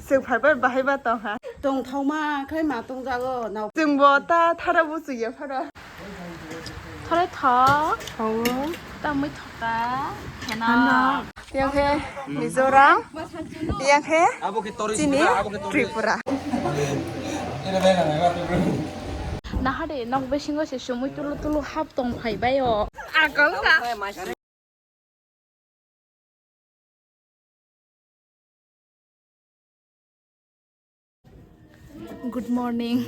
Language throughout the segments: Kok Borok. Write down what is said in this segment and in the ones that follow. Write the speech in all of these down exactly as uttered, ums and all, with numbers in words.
Chwng phaibai bahai ba tong ha. Tong thokma khai ma tong jago nao. Chwng bo ta thara bu chwng ya pharo. Thore thok. Thawo. Tamui thoka. Hena. Hana. Yang khe Mizoram. Yang khe Abo khe tori chini sini, abo khe tori. Tripura. Nahade nok bisingo se sumui tulu tulu hap tong phaibai o. Akol ka. Good morning.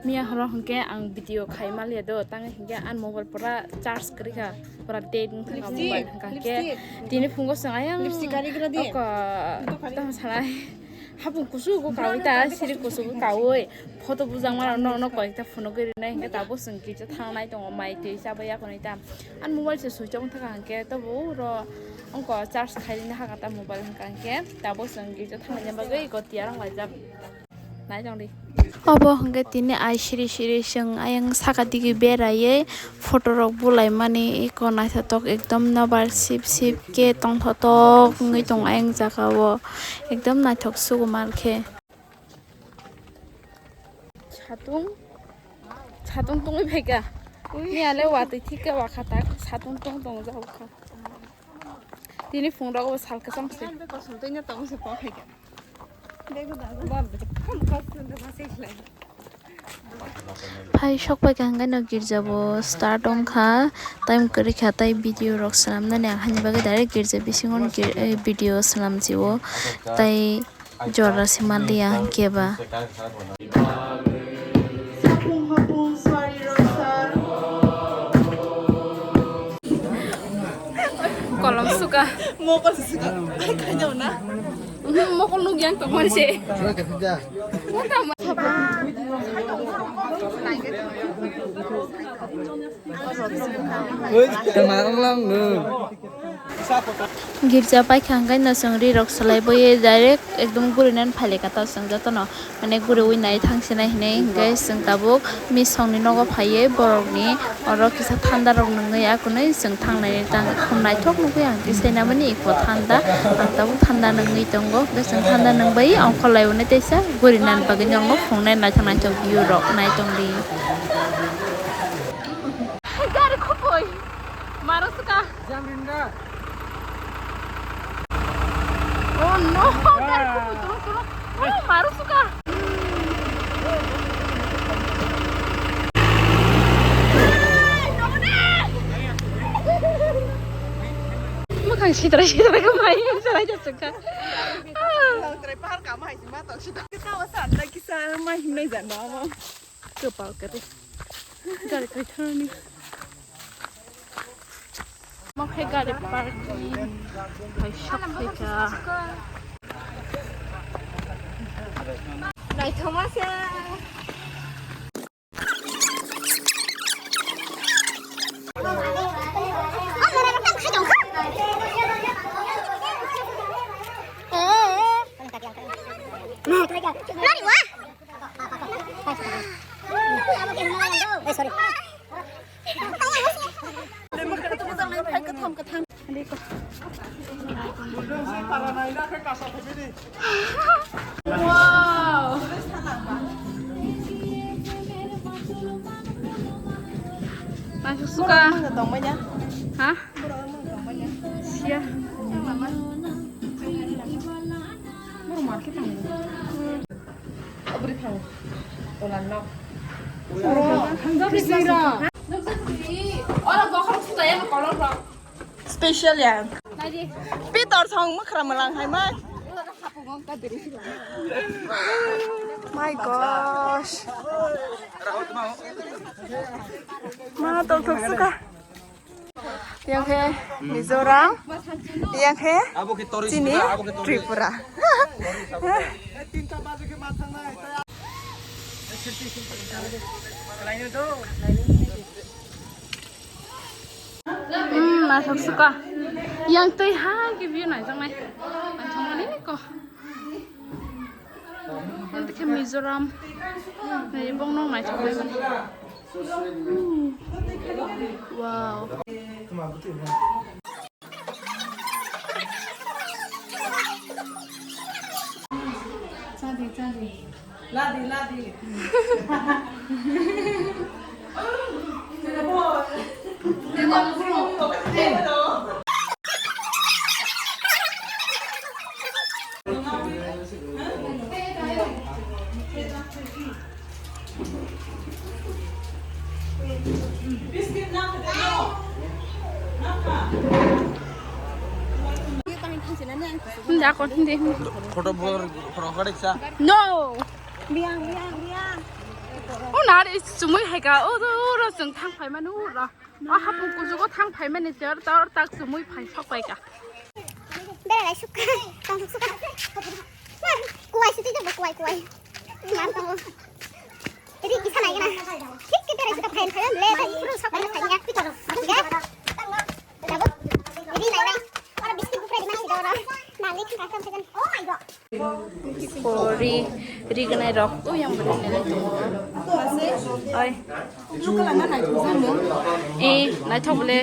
Miya horo hwnkhe ang video khai maliya do, tang hinkhe ang mobile pura charge kwrwi kha, pura dead wngkha mobile hwnkha khe. Tini phungo chwng ayang lipstick kari gra di. Oko tamo sanai. Hapung kusugo kawi ta, siri kusugo kawi. Photo bujak mano no no koikta phunugwi rinai hinkhe tabuk chwng kisa thangnai tongo, mai twi chabai yakhwni ta. Ani mobile se switch off wngkha hinkhe, tobo uro wngkha charge khailina hakha ta mobile hwnkha hinkhe, tabuk chwng girja thangnaina bagwi eko tiyar wng laijak. Nai tongdi. Obo hwnkhe tini ai siri siri chwng ayang saka digi beraiwi photo rok bulaimani eko naithotok ekdom nobar sip sip khe tongthotok wngwi tongo ayang jagao ekdom naithok sukumal khe. Satung, satung tungwi phaikha. Ni ale watwi thikhe wakha tak satung tung tong jao kha. Tini phungrok bo sal kwchang se. Phai sok pai kha hwnkhe no girja bo start wngkha, time kwrwi kha tei video rok swnamnani ang hani bagwi direct girja bisingo gir-, eh, video swnam si o tei jora se manliya hinkhe ba. Kolom suka. Mokol suka. Ai khaina na. Mokol nuk yang tongmani se. Tama onglang nu. Girja paikha hwnkhe no chwng ri rok swlaiwi direct ekdom gurinan phailekha ta chwng jotono. Mane guriwi nai thangsinai hinwi hinkhe chwng tabuk misongni nogo phaiwi borokni oro kisa thandarok nungwi akunwi chwng thangnai tang naithok nukgwi ang twi sainamani iko thanda ang tabuk thanda nungwi tongo hwnkhe chwng thanda nungbai ongkhorlaiwi teisa gurinan bagwi norokno phunuknai naithok naithok view rok nai tongdi. Gari khupui maro suka. Jamrinda. Oh no, gari khupui tulung tulung. Oh, maro suka. Mwkhang sitrai sitrai khe mai sitrai jasukha. Sitrai pahar kama hai sima tok sitrai. Kita wasa anda kisa mai himnai janda ama. Kwpal kwrwi. Gari kaitharni. Mo khe gari parking. Hai sok khaikha. Naithoma se. Nari wa? Wow. Masuk suka. Ha? Siya. Baru market ang. Abri thang. Ulan nok. Oro bokhorok suda ya kolor rok. Special ya. Naidi. Pitor song makra malang hai mai. My gosh. Ma tongthok suka. Yang khe Mizoram, yang khe chini Tripura. Hmm, naithok suka. Yang twi ha khe view naijaknai. Naithokmani ko. Ang tei khe Mizoram ni bongno naithok bai mani. Wow. Ladi, ladi. Hindi ako, hindi. Photo bor, photo karik sa. No! Biang, biang, biang. O nari sumui hai ka, o, o, o, ro chwng thang phai mani, o, ro. O hapung kujugo thang phai mani, ter, tor, tak sumui phai sok pai ka. Berai sukha, tong sukha. Kuai suti jabo, kuai, kuai. Mam tongo. Ri kisa nai gana. Thik ke berai suka phain phain le, tai puru sok pai phain ya. Ga? Jabo. Ri nai nai. Ora biscuit bukra di masi dora. Nang ni thang ka thang. Oh my God. Ko ri, ri gwnai rok, o yang bwrwi nai tongo. Oi. Eh, naithok bole.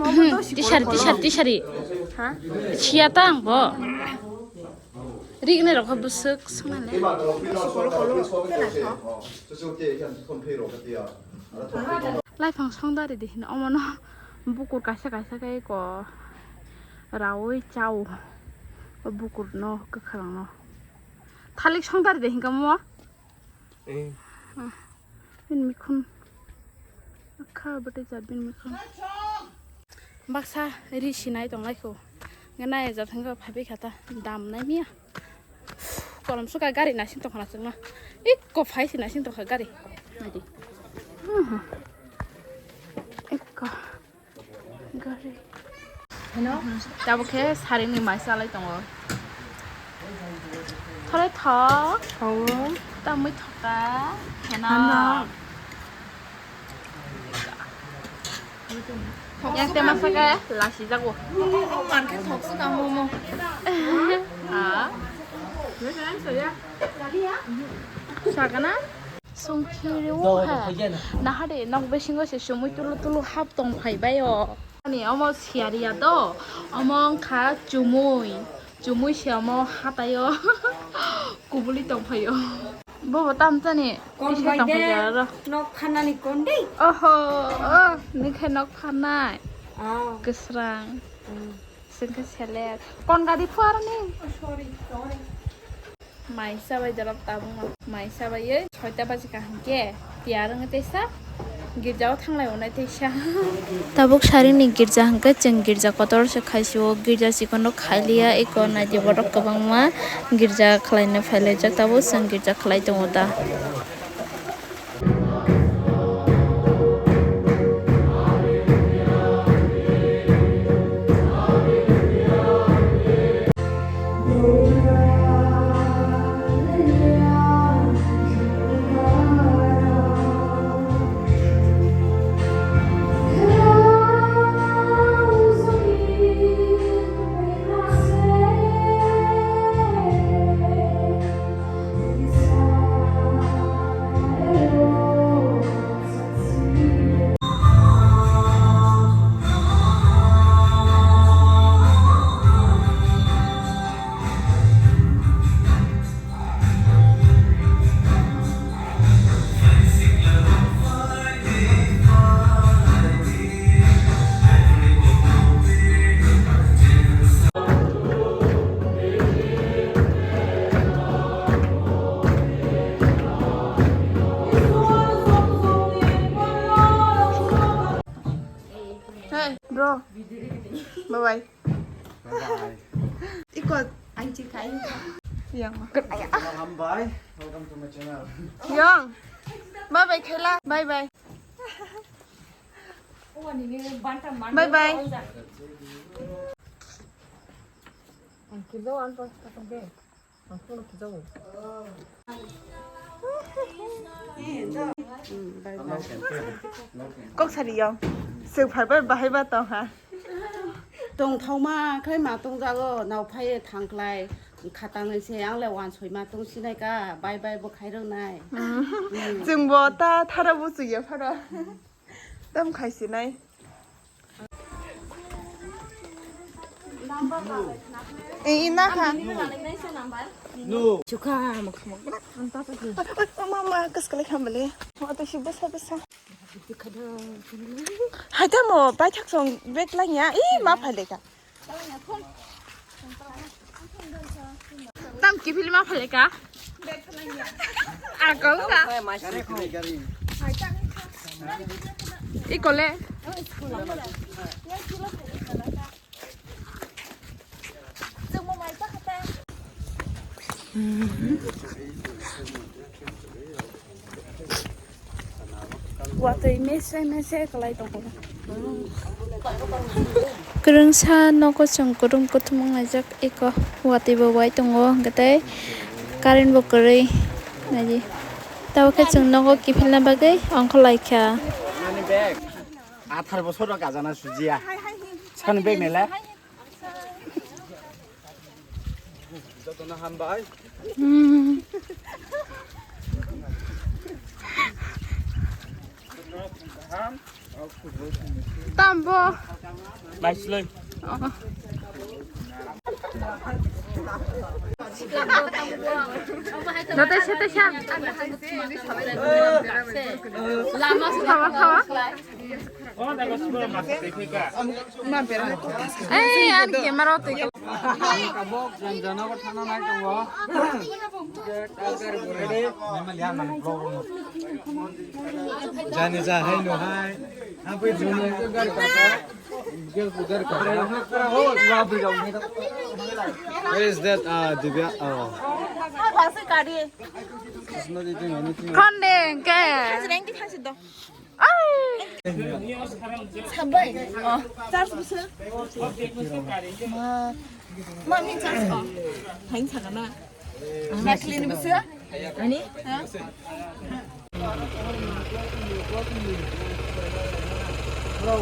Hmm, tisari, tisari, tisari. Ha? Siya ta ang bo. Ri gwnai rok bwswk swngnai le. Laiphang songdari di hino omono bukur kaisa kaisa khe ko raui chao. O bukur no kwkhwrang no. Thalik songdari de hinka mo. Eh. Ah, bini mikhun. Kha bwtwi cha bini mikhun. Baksa ri sinai tonglai kho. Nganai jat hinka phaibai kha ta dam nai miya. Kolom suka gari nasing tongkha nasingma. Ikko phai si nasing tongkha gari. Nadi. Hmm. Ikko. Gari. Tabuk khe saringni mai chalai tongo. Thore thok. Thawo. Tamwi thoka. Heno. Hano. Yang tema saka lasi jago. Mankhe thok suka momo. Ah. Sagana? Songkhirwi wngkha. Nahade nok bisingo se chumui tulu tulu hap tong phaibai o. Ani omo siyariya do. Omo wngkha chumui. Chumui se omo hataio kubuli tong phaio. Bobo tamchani kisa tong phaiya ro. Nok phanani kon dei. Oho, oh, nikhe nok phanai. Oh. Kwsrang. Mm. Sengkhe selek. Kon gadi phuarni? Oh, sorry, sorry. Mai chabai jorok tabukno. Mai chabaiwi soita baji kaham khe tiyar wngwi teisa girjao thanglai unai teisa. Tabuk sarini girja hwnkhe chwng girja kotor se khaisio, girja chikon rok khailiya, eko naidi borok kwbangma girja khlaina phailaijak, tabuk chwng girja khlai tongo ta. Hey, bro. Bye bye. Bye bye. Ikot. Anchi kai. Yang. Welcome, bye. Welcome to my channel. Yang. Bye bye khela. Bye bye. Bye bye. Kok sari yong. Sir pharbar bahai ba tong ha. Tong thauma khai ma tong jago, nao phai thang khlai. Khatang nai se ang le wan soi ma tong sinai ka, bye bye bo khai rok nai. Chwng bo ta thara bo chuya pharo. Tam khai sinai. Eh, ina ha. Chukha. Mama, kas kali khamali. Wata shi basa basa. Hai tamo, pai thak song bag lanya. Ih, ma phaleka. Tam kiphilwi ma phaleka? Akol ka. Ikole. Watwi mese mese kwlai tongo. Kwrwngsa nogo chwng kwrwng kuthumung laijak eko watwi bo bai tongo hwnkhe tei current bo kwrwi naidi. Tabukhe chwng nogo kiphilna bagwi ongkhor laikha. Athar bosor rok gajana sujiya. Sani bag nela. Jotono hambai. Hmm. Tambo. Baisloi. Oh. Jotai se tai sa. Lama se. Thawa, thawa. Ei, ani camera o twi. Jani ja hai no hai. Happy June. Where is that, uh, Divya? Oh. She's not eating anything. Khande ke. Sabai. Oh, charge bwswk. Ma, ma, ni charge ko. Hain sakana. Naklini bwswk. Ani? Ha? Oi,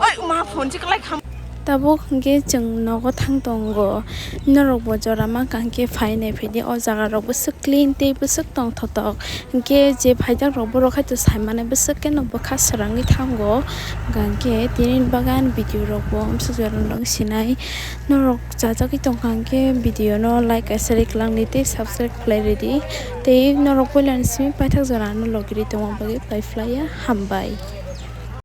oi, ma, phone chiklai kham. Tabuk hwnkhe chwng nogo thang tongo. Norokbo jora ma kaham khe phainai phaidi o jaga rok bwswk clean tei bwswk tongthotok. Hwnkhe je phaijak rok borok hai to sai mani bwswk kheno bwkha swrangwi thango. Hwnkhe tini bagan video rok bo amsuk jora no sinai. Norok chajagwi tongkha hwnkhe video no like kaisa ri kwlangdi tei subscribe khlai ridi. Tei norok puila ni simi paithak jora no logiri tongma bagwi pai phlaiya hambai.